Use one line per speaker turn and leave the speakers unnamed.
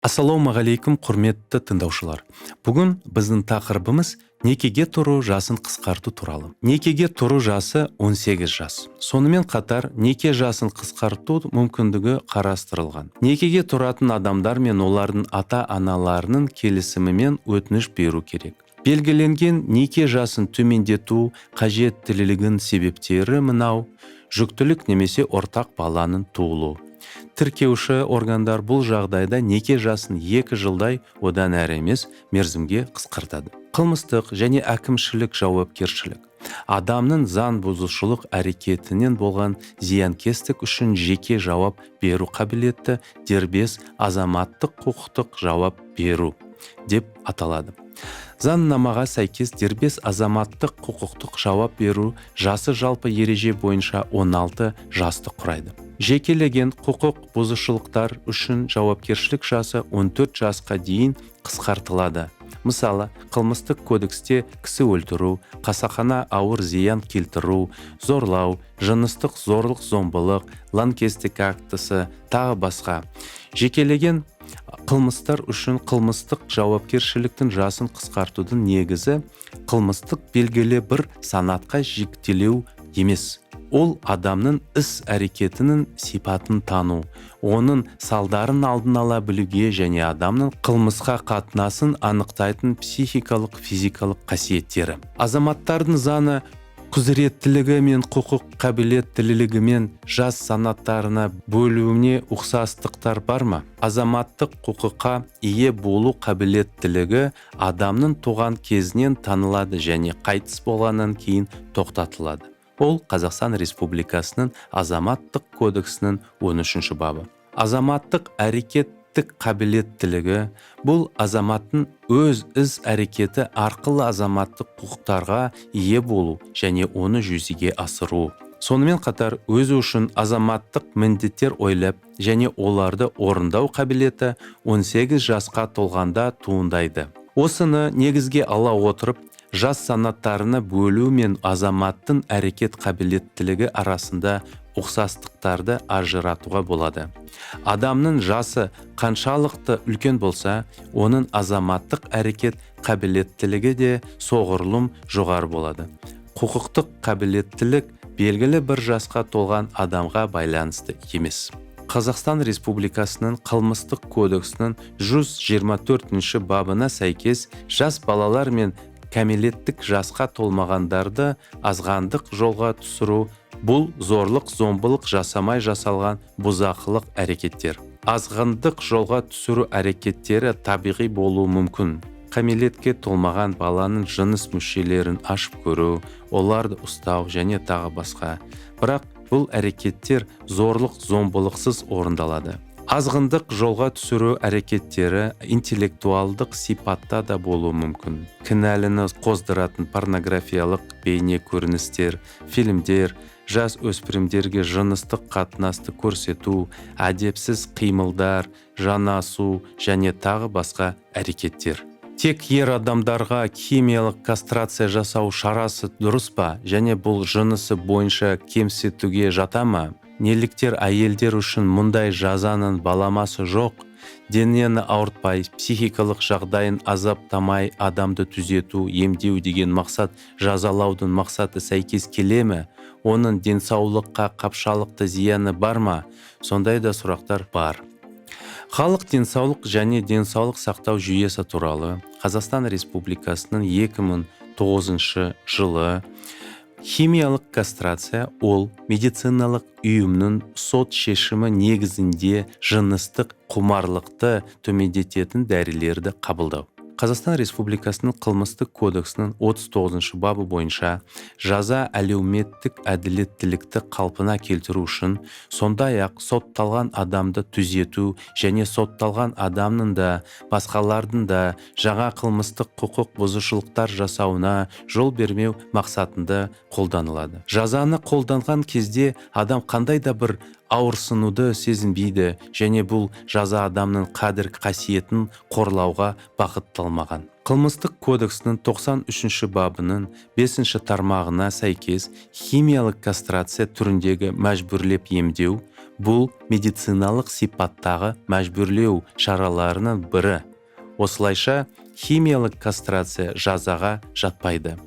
Ассалаумағалейкум, құрметті тыңдаушылар! Бүгін біздің тақырыбымыз некеге тұру жасын қысқарту туралы. Некеге тұру жасы 18 жас. Сонымен қатар неке жасын қысқарту мүмкіндігі қарастырылған. Некеге тұратын адамдар мен олардың ата-аналарының келісімімен өтініш беру керек. Белгіленген неке жасын төмендету қажеттілігінің себептері мынау: жүктілік немесе ортақ баланың туылуы. Тіркеуші органдар бұл жағдайда неке жасын 2 жылдай одан әрі емес мерзімге қысқартады. Қылмыстық және әкімшілік жауапкершілік. Адамның заң бұзушылық әрекетінен болған зиянкестік үшін жеке жауап беру қабілеті дербес азаматтық құқықтық жауап беру деп аталады. Заңнамаға сәйкес, дербес азаматтық құқықтық жауап беру жасы жалпы ереже бойынша 16 жасты құрайды. Жекелеген құқық бұзушылықтар үшін жауапкершілік жасы 14 жасқа дейін қысқартылады. Мысалы, қылмыстық кодексте кісі өлтіру, қасақана ауыр зиян келтіру, зорлау, жыныстық зорлық зомбылық, лаңкестік актісі, тағы басқа. Жекелеген қылмыстар үшін қылмыстық жауапкершіліктің жасын қысқартудың негізі қылмыстық белгілі бір санатқа жіктелу емес. Ол адамның іс әрекетінің сипатын тану, оның салдарын алдын ала білуге және адамның қылмысқа қатынасын анықтайтын психикалық, физикалық қасиеттері. Азаматтардың заңы құзыреттілігі мен құқық қабілеттілігімен жас санаттарына бөлуіне ұқсастықтар бар ма? Азаматтық құқыққа ие болу қабілеттілігі адамның туған кезінен танылады және қайтыс болғаннан кейін тоқтатылады. Ол Қазақстан Республикасының Азаматтық кодексінің 13 бабы. Азаматтық әрекеттік қабілеттілігі бұл азаматтың өз іс әрекеті арқылы азаматтық құқықтарға ие болу және оны жүзеге асыру. Сонымен қатар өзі үшін азаматтық міндеттер ойлап және оларды орындау қабілеті 18 жасқа толғанда туындайды. Осыны негізге ала отырып, жас санаттарына бөлу мен азаматтың әрекет қабілеттілігі арасында ұқсастықтарды ажыратуға болады. Адамның жасы қаншалықты үлкен болса, оның азаматтық әрекет қабілеттілігі де соғұрлым жоғары болады. Құқықтық қабілеттілік белгілі бір жасқа толған адамға байланысты емес. Қазақстан Республикасының Қылмыстық кодексінің 124 бабына сәйкес, жас балалар мен кәмелеттік жасқа толмағандарды азғындық жолға түсіру бұл зорлық зомбылық жасамай жасалған бұзақылық әрекеттер. Азғындық жолға түсіру әрекеттері табиғи болуы мүмкін: кәмелетке толмаған баланың жыныс мүшелерін ашып көру, оларды ұстау және тағы басқа. Бірақ бұл әрекеттер зорлық зомбылықсыз орындалады. Азғындық жолға түсіру әрекеттері интеллектуалдық сипатта да болуы мүмкін: кінәліні қоздыратын порнографиялық бейне көріністер, фильмдер, жас өспірімдерге жыныстық қатынасты көрсету, әдепсіз қимылдар, жанасу және тағы басқа әрекеттер. Тек ер адамдарға химиялық кастрация жасау шарасы дұрыс па және бұл жынысы бойынша кемсітуге жата ма? Неліктен әйелдер үшін мұндай жазаның баламасы жоқ? Денені ауыртпай, психикалық жағдайын азаптамай адамды түзету, емдеу деген мақсат жазалаудың мақсаты сәйкес келе ме? Оның денсаулыққа қаншалықты зияны бар ма? Сондай да сұрақтар бар. Халық денсаулық және денсаулық сақтау жүйесі туралы Қазақстан Республикасының 2009 жылы химиялық кастрация ол медициналық ұйымның сот шешімі негізінде жыныстық құмарлықты төмендететін дәрілерді қабылдау. Қазақстан Республикасының Қылмыстық кодексінің 39 бабы бойынша жаза әлеуметтік әділеттілікті қалпына келтіру үшін, сондай-ақ сотталған адамды түзету және сотталған адамның да, басқалардың да жаңа қылмыстық құқық бұзушылықтар жасауына жол бермеу мақсатында қолданылады. Жазаны қолданған кезде адам қандай да бір ауырсынуды сезінбейді және бұл жаза адамның қадір қасиетін қорлауға бағытталмаған. Қылмыстық кодексінің 93 бабының 5 тармағына сәйкес, химиялық кастрация түріндегі мәжбүрлеп емдеу Бұл медициналық сипаттағы мәжбүрлеу шараларының бірі. Осылайша, химиялық кастрация жазаға жатпайды.